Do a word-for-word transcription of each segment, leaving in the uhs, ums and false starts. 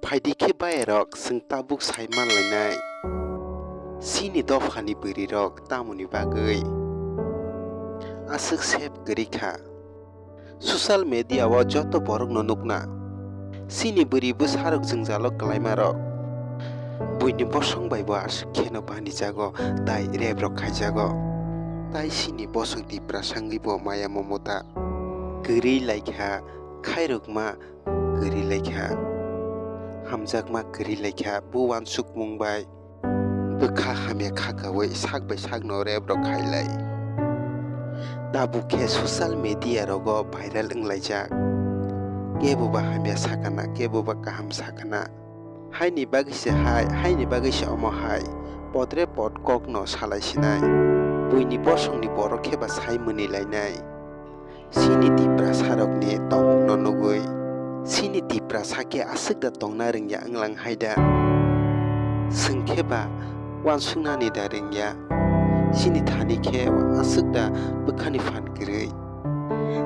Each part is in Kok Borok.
Phaidi khe bayarok, chwng tabuk sai manlainai. Chini dophani bwrwirok tamoni bagwi aswk sep kwrwi kha? Social media o joto borokno nukna, chini bwrwi bwsarok jwngjalo kwlaimarok. Buini bosong bai bo aswk kheno banijago, tai rep rok khaijago. Tai chini bosong Tiprasa wngwi bo maya momota kwrwi laikha, khairokma kwrwi laikha, hamjakma kwrwi laikha, bo uansukmung bai bwkha hamya khakaui sak bai sakno rep rok khailai. Tabuk khe social media rogo viral wnglaijak. Kebo ba hamya sakana, kebo ba kaham sakana. Haini bagwi se hai, haini bagwi se omo hai. Potre pot kokno salai sinai. Buini bosongni borok khe ba sai mwnwi lainai. Chini Tiprasarokni tongmungno nugwi, chini Tiprasa khe aswk da tongna rwngya wnglang hai da? Chwng khe ba uansuknani da rwngya? Chini thani khe aswk da bwkhani phan kwrwi?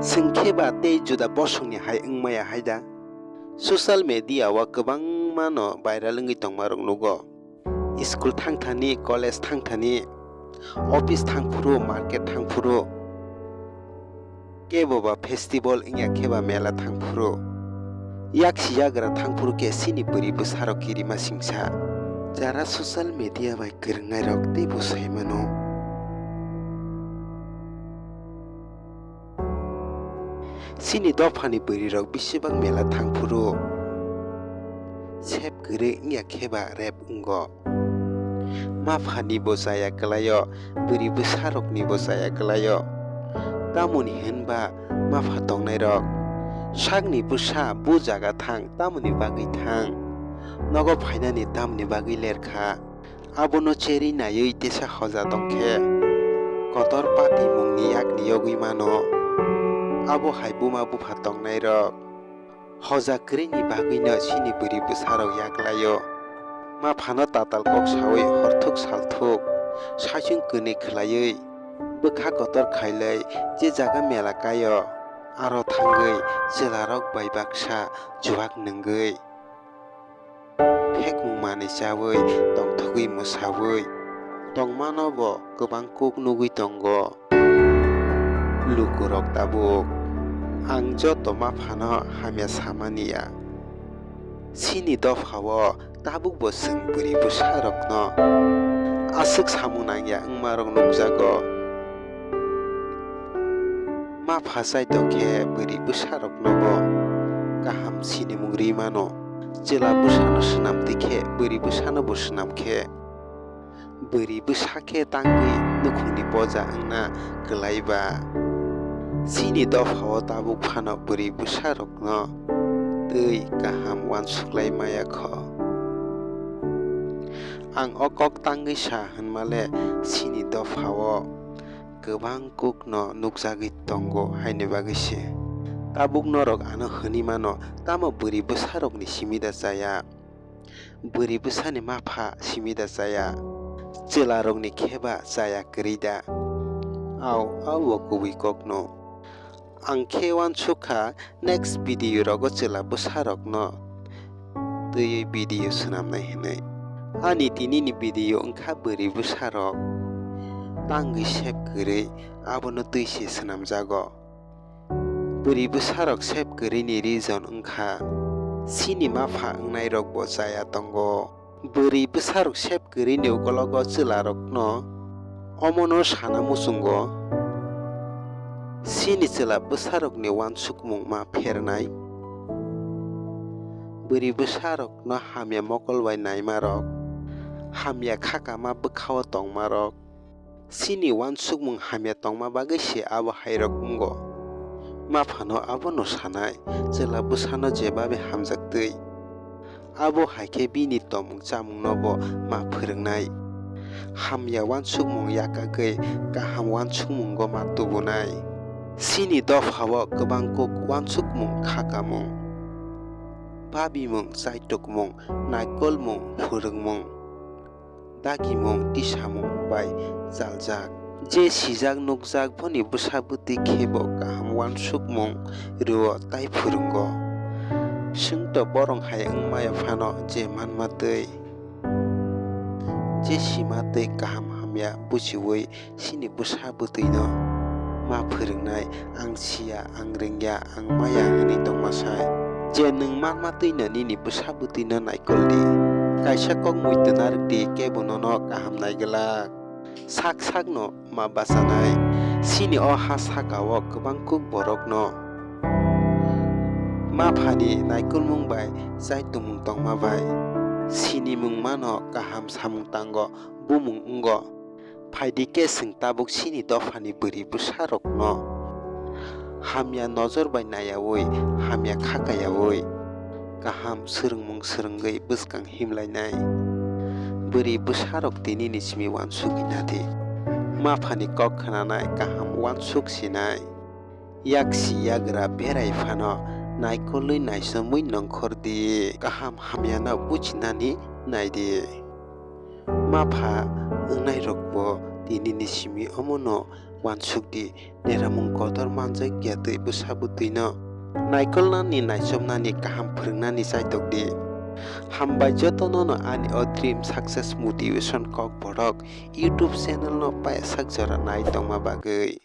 Chwng khe ba tei juda bosongni hai wngmaya hai da? Social media o kwbangmano viral wngwi tongmarok nugo. School thangthani, college thangthani, office thangphuru, market thangphuru, kebo ba festival wngya khe ba mela thangphuru, yaksi yagra thangphuru khe chini bwrwi bwsarok kirima singsa. Jara social media bai kwrwngnairok teibo sai mano. Chini dophani bwrwirok besibak mela thangphuru sep kwrwi wngya khe ba rep wngo. Maphani bo chaya kwlaio, bwrwi bwsarokni bo chaya kwlaio. Tamoni hwnba mapha tongnairok sakni bwsa bu jaga thang, tamoni bagwi thang? Nogo phainani tamoni bagwi lerkha? Abono cherwi naiwi tesa hoja tongkhe kotor patimungni yakni yogwi mano. Abo hai buma bupha tongnairok hoja kwrwini bagwino chini bwrwi bwsarok yaklaio. Maphano tatal kok saui horthuk salthuk saichung kwnwi khlaiwi bwkha kotor khailai je jaga mela kaio aro thangwi chwlarok bai baksa chuwak nwngwi. Phekmung manwi chaui, tongthogwi mwsaui tongmano bo kwbang kuk nugwi tongo. Lukurok tabuk ang joto maphano hamya samani ya. Chini dophao tabuk bo chwng bwrwi bwsarokno aswk samung nangya wngmarok nukjago. Mapha chaito khe bwrwi bwsarokno bo kaham sinimung rwi mano. Chwla bwsano swnam twi khe bwrwi bwsano bo swnam khe bwrwi bwsa khe tangwi nukhungni poja wngna kwlai ba. Chini dophao tabuk phano bwrwi bwsarokno twi kaham uansuklai maya kho. Ang o kok tangwi sa hwnmale chini dophao kwbang kukno nukjagwi tongo, haini bagwi se tabuk norok ano hwnwi mano, tamo bwrwi bwsarokni simi da chaya? Bwrwi bwsani mapha simi da chaya? Chwlarokni khe ba chaya kwrwi da? Au, abo kubui kokno. Ang khe uansuk kha next video rogo chwla bwsarokno twiwi video swnamnai hwnwi. Ani tinini video wngkha bwrwi bwsarok tangwi sep kwrwi, abono twi se swnamjago. Bwrwi bwsarok sep kwrwini reason wngkha chini mapha wngnairokbo chaya tongo. Bwrwi bwsarok sep kwrwini ukologo chwlarokno omono sana muchungo, chini chwla bwsarokni uansukmung ma phernai. Bwrwi bwsarokno hamya mokol bai naimarok, hamya khakama bwkhao tongmarok, chini uansukmung hamya tongma bagwi se abo hairok wngo. Maphano abono sanai, chwla bwsano jebabe hamjaktwi. Abo hai khe bini tongmung chamungno bo ma phwrwngnai. Hamya uansukmung yakagwi kaham uansukmungo ma tubunai. Chini dophao kwbang kuk uansukmung khakamung, babimung, chaitokmung, naikolmung, phwrwngmung, dagimung, tisamung bai chaljak. Je sijak nukjak boni bwsa bwtwi khe bo kaham uansukmung rwo tai phwrwngo. Swngto borok hai wngmaya phano je manma twi, je sima twi kaham hamya buchiui chini bwsa bwtwino ma phwrwngnai, ang siya, ang rwngya, ang maya hwnwi tongma sai. Je nwng manma twino nini bwsa bwtwino naikol di. Kaisa kok muitu narwk di, kebo nono kaham nai glak. Sak sakno ma bachanai. Chini o ha saka-o kwbang kuk borokno ma phani naikolmung bai chai tongmung tongma bai sinimung mano, kaham samung tango, bumung wngo. Phaidi khe chwng tabuk chini dophani bwrwi bwsarokno hamya nojor bai nayaui, hamya khakayaui, kaham swrwngmung swrwngwi bwskang himlainai. Bwrwi bwsarok tinini simi uansugwi nadi. Ma phani kok khwnanai kaham uansuk sinai. Yaksi yagra berai phano naikolwi naisomwi nongkhor di. Kaham hamyano buchinani nai di. Ma pha wngnairokbo tinini simi omono uansuk di. Deramung kotor manjak ya twi bwsa bwtwino naikolnani, naichomnani, kaham phwrwngnani chaitok di. Hambai jotono no ani o Dream Success Motivation Kokborok YouTube channel no paisak jora nai tongma bagwi.